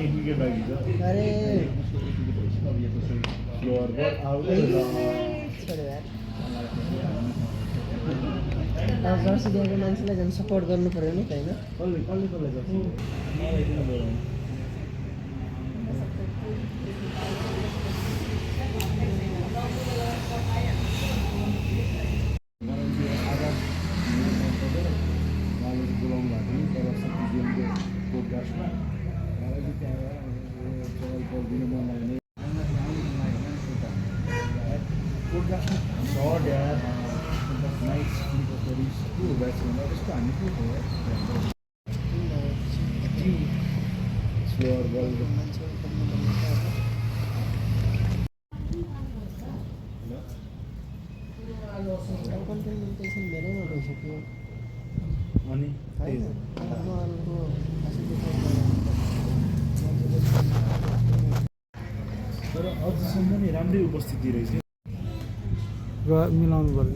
एक विकेट बाँकी छ अरे फ्लोर बल आउट छोड्यो यार अब जर्सी दिएको मान्छेलाई झन् सपोर्ट गर्नु पऱ्यो नि त होइन कसले कसलाई गर्छ मलाई किन बोलाउनु short यार nice very cool batsman उसको हामी को हो slower ball कन्टेन्ट धेरैमा भइसक्यो अनि तर अझसम्म नि राम्रै उपस्थिति रहेछ मिलाउनु पर्यो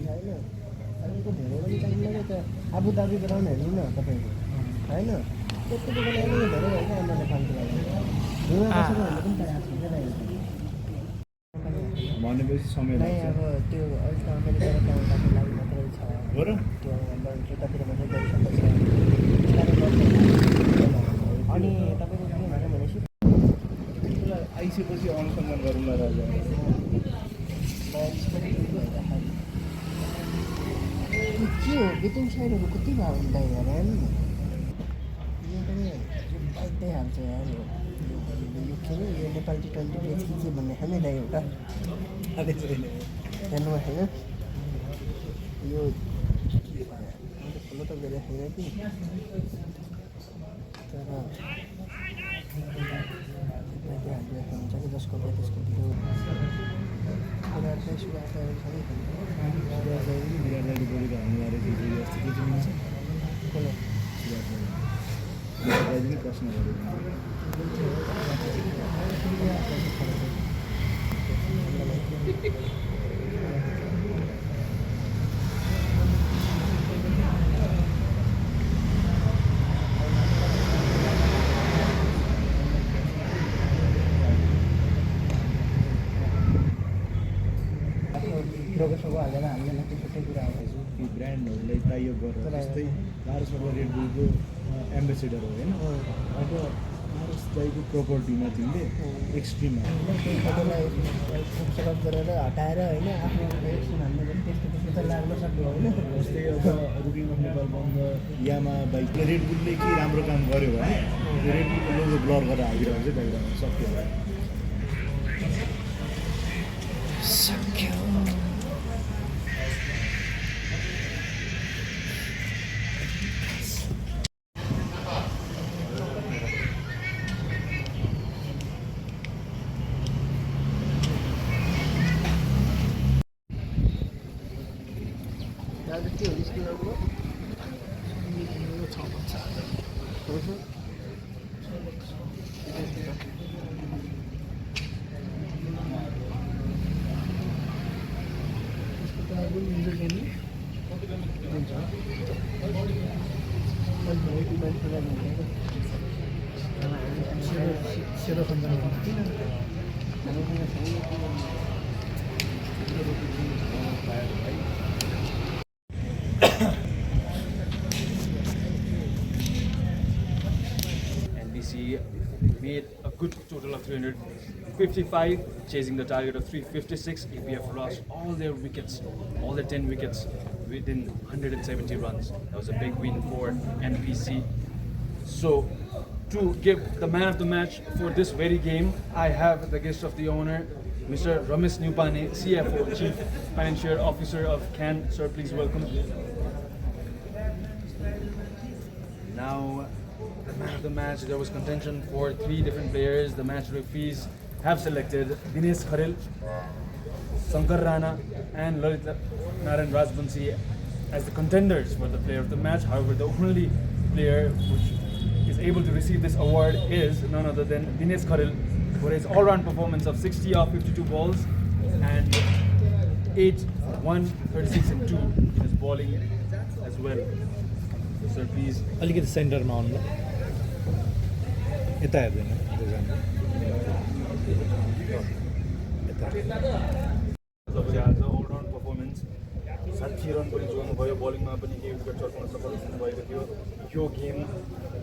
तपाईँको धेरै पनि टाइम लाग्यो त आबुधाबी ग्राउन्ड हेर्नु न तपाईँको होइन त्यतिको बेला धेरै भयो क्या हाम्रो नेपालको लागि हिउँमा बसेर हेर्नु पनि पाइरहेको छ क्या भनेपछि समय नै लाग्छ अब त्यो अहिले त अमेरिकाबाट आउँदाको लागि मात्रै छ हो र त्यो यतातिर मात्रै गरिसकेको छ अनि तपाईँको के भन्यो भनेपछि आइसकेपछि अनुसन्धान गरौँला राजा के हो बेटिङ साइडहरू कति भयो हुँदा यार हेर्नु न यो पनि बाइकै हाल्छ यार यो के अरे यो नेपाल T20 के भन्ने खाने दाइ एउटा हेर्नु होइन यो फलो त गरेको छैन कि तर हुन्छ कि जसको त्यसको भिडियो प्रश्न लोगोसको हालेर हामीलाई छुट्टै कुरा हो कि ब्रान्डहरूलाई टाइअप गरेर जस्तै पारस अब रेड बुलको एम्बेसेडर हो होइन अब पारस दाईको प्रपर्टीमा तिमीले एक्सट्रिममा तपाईँलाई सबसलप गरेर हटाएर होइन आफ्नो एकछिन हाल्नु त्यस्तो त्यस्तो त लाग्न सक्यो होइन जस्तै अब रुकिङ अफ नेपाल बन्द यामा बाइक रेड बुलले के राम्रो काम गर्यो भने त्यो रेड बुलको लोगो ब्लर गरेर हालिरहेको चाहिँ बाहिर सक्यो सक्यो आज के हो स्कुल आउनु NBC made a good total of 355, chasing the target of 356. APF lost all their wickets, all their 10 wickets within 170 runs. That was a big win for NBC. So, to give the man of the match for this very game, I have the guest of the owner, Mr. Ramesh Nupane, CFO, Chief Financial Officer of CAN. Sir, please welcome. Now, the man of the match, there was contention for 3 different players. The match referees have selected Dinesh Kharel, Sankar Rana and Lalit Narayan Rajbansi as the contenders for the player of the match. However, the only player which is able to receive this award is none other than Dinesh Kharel for his all-round performance of 60 off 52 balls and 8, 1, 36 and 2 in his bowling as well. sir, please. अलिकति सेन्टरमा आउनु ल यता हेर्दैन आज all-round performance 60 run पनि जोड्नुभयो बलिङमा पनि केही विकेट चर्काउन सफल हुनुभएको थियो यो गेम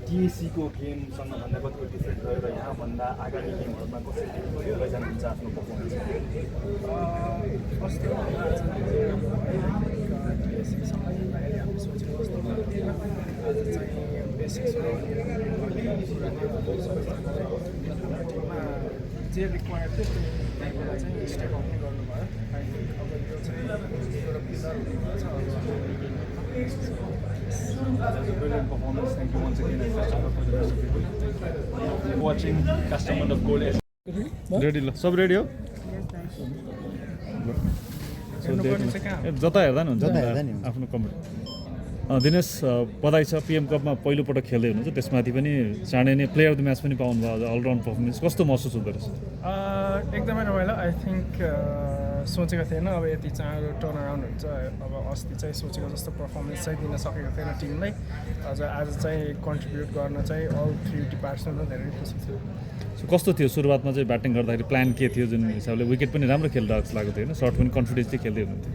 टिएसीको गेमसँग भन्दा कतिको डिफ्रेन्ट भयो र यहाँभन्दा अगाडि गेमहरूमा कसरी हेर्दै जानुहुन्छ आफ्नो पर्फर्मेन्स जे रिक्वायर थियो त्यो बेला चाहिँ स्टेप आउट नै गर्नुभयो अब यो चाहिँ एउटा पिलर हुनुभएको Brilliant performance. Thank you once again. And best of luck for the rest of the week. Watching Customer of Gold. Ready ल सब रेडी हो जता हेर्दा नि हुन्छ आफ्नो कमेन्ट दिनेश बधाई छ पिएम कपमा पहिलोपटक खेल्दै हुनुहुन्छ त्यसमाथि पनि चाँडै नै प्लेयर अफ द म्याच पनि पाउनुभयो आज अलराउन्ड पर्फर्मेन्स कस्तो महसुस हुँदो रहेछ एकदमै रमाइलो आई थिङ्क सोचेको थिएन अब यति चाँडो टर्न अराउन्ड हुन्छ अब अस्ति चाहिँ सोचेको जस्तो पर्फर्मेन्स चाहिँ दिन सकेको थिएन टिमलाई आज चाहिँ कन्ट्रिब्युट गर्न चाहिँ अल 3 डिपार्टमेन्टमा धेरै खुसी छु सो कस्तो थियो सुरुवातमा चाहिँ ब्याटिङ गर्दाखेरि प्लान के थियो जुन हिसाबले विकेट पनि राम्रो खेलिरहेको जस्तो लागेको थियो होइन सर्ट पनि कन्फिडेन्स चाहिँ खेल्दै हुनुहुन्थ्यो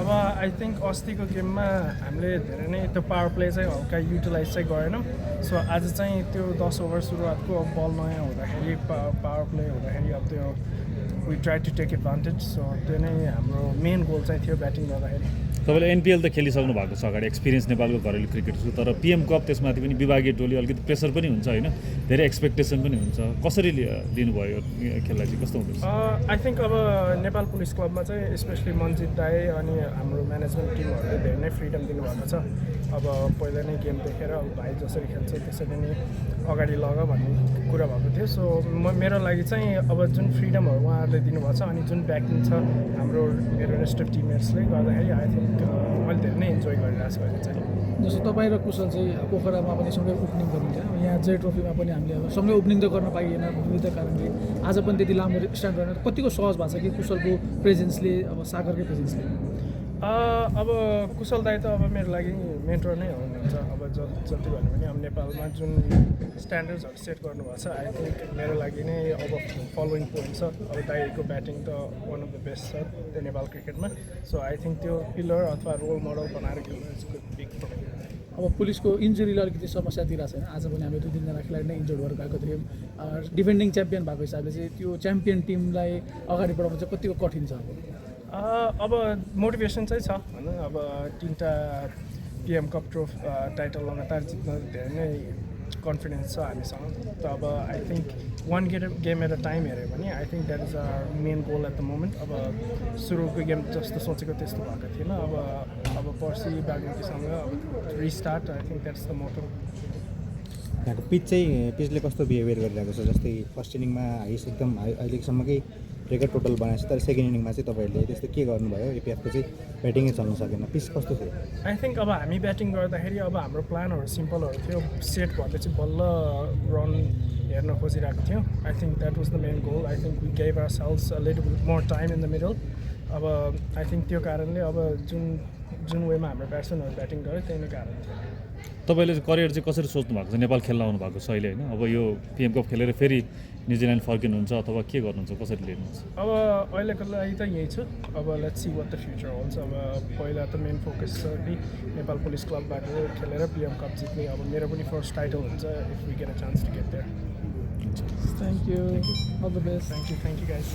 अब आई थिङ्क अस्तिको गेममा हामीले धेरै नै त्यो पावर प्ले चाहिँ हल्का युटिलाइज चाहिँ गरेनौँ सो आज चाहिँ त्यो 10 ओभर सुरुवातको बल नयाँ हुँदाखेरि पावर प्ले हुँदाखेरि अब त्यो we try to take advantage so त्यो नै हाम्रो मेन गोल चाहिँ थियो ब्याटिङ गर्दाखेरि तपाईँले एनपिएल त खेलिसक्नु भएको छ अगाडि एक्सपिरियन्स नेपालको घरेलु क्रिकेटको तर पिएम कप त्यसमाथि पनि विभागीय टोली अलिकति प्रेसर पनि हुन्छ होइन धेरै एक्सपेक्टेसन पनि हुन्छ कसरी लिनुभयो खेललाई चाहिँ कस्तो हुँदैछ आई थिङ्क अब नेपाल पुलिस क्लबमा चाहिँ स्पेसली मन्जित दाई अनि हाम्रो म्यानेजमेन्ट टिमहरूले धेरै नै फ्रिडम दिनुभएको छ अब पहिला नै गेम देखेर अब भाइ जसरी खेल्छ त्यसरी नै अगाडि लग भन्ने कुरा भएको थियो सो मेरो लागि चाहिँ अब जुन फ्रिडमहरू उहाँहरूले दिनुभएको छ अनि जुन ब्याकिङ छ हाम्रो मेरो रेस्ट अफ टिममेट्सले गर्दाखेरि आई थिङ्क मैले धेरै नै इन्जोय गरिरहेको छु अहिले चाहिँ जस्तो तपाईँ र कुशल चाहिँ पोखरामा पनि सँगै ओपनिङ गर्नुहुन्थ्यो यहाँ जे ट्रफीमा पनि हामीले अब सँगै ओपनिङ त गर्न पाइएन विविध कारणले आज पनि त्यति लामो स्टार्ट गर्न कतिको सहज भएको छ कि कुशलको प्रेजेन्सले अब सागरकै प्रेजेन्सले अब कुशल दाई त अब मेरो लागि मेन्टर नै हुनुहुन्छ अब जति भन्यो भने अब नेपालमा जुन स्ट्यान्डर्ड्सहरू सेट गर्नुभएको छ आई थिङ्क मेरो लागि नै अब फलोइङ पोइन्ट छ अब दाईको ब्याटिङ त वान अफ द बेस्ट छ त्यो नेपाल क्रिकेटमा सो आई थिङ्क त्यो पिलर अथवा रोल मोडल बनाएर खेल्नु इज बिग अब पुलिसको इन्जुरीले अलिकति समस्या दिइरहेको छैन आज पनि हामीले 2-3 जना खेलाडी नै इन्जोर्ड भएर गएको थियौँ डिफेन्डिङ च्याम्पियन भएको हिसाबले चाहिँ त्यो च्याम्पियन टिमलाई अगाडि बढाउनु चाहिँ कतिको कठिन छ अब मोटिभेसन चाहिँ छ होइन अब 3टा पिएम कप टाइटल लगातार जित्न धेरै नै कन्फिडेन्स छ हामीसँग त अब I think one game at a time हेऱ्यो भने I think that is our main goal at the moment अब सुरुको गेम जस्तो सोचेको त्यस्तो भएको थिएन अब पर्सि बागमतीसँग अब restart I think that's the motto यहाँको पिचले कस्तो बिहेभियर गरिरहेको छ जस्तै फर्स्ट इनिङमा हाइस्ट एकदम अहिलेसम्मकै रेकर्ड टोटल बनाएको छ तर सेकेन्ड इनिङमा चाहिँ तपाईँहरूले त्यस्तो के गर्नुभयो एपिएफको चाहिँ ब्याटिङै चल्न सकेन पिच कस्तो थियो आई थिङ्क अब हामी ब्याटिङ गर्दाखेरि अब हाम्रो प्लानहरू सिम्पलहरू थियो सेट भएर चाहिँ बल्ल रन हेर्न खोजिरहेको थियौँ I think that was the main goal I think we gave our sails a little more time in the middle अब आई थिङ्क त्यो कारणले अब जुन वेमा हाम्रो ब्याट्सम्यानहरू ब्याटिङ गर्यो त्यही नै कारण थियो तपाईँले करियर चाहिँ कसरी सोच्नु भएको छ नेपाल खेल्न आउनु भएको छ अहिले होइन अब यो पिएम कप खेलेर फेरि न्युजिल्यान्ड फर्किनुहुन्छ अथवा के गर्नुहुन्छ कसरी लिनुहुन्छ अब अहिलेको लागि त यही छु अब let's see what the future holds अब पहिला त मेन फोकस छ कि नेपाल पुलिस क्लबबाट खेलेर पिएम कप जित्ने अब मेरो पनि फर्स्ट टाइटल हुन्छ if we get a chance to get there thank you all the best thank you guys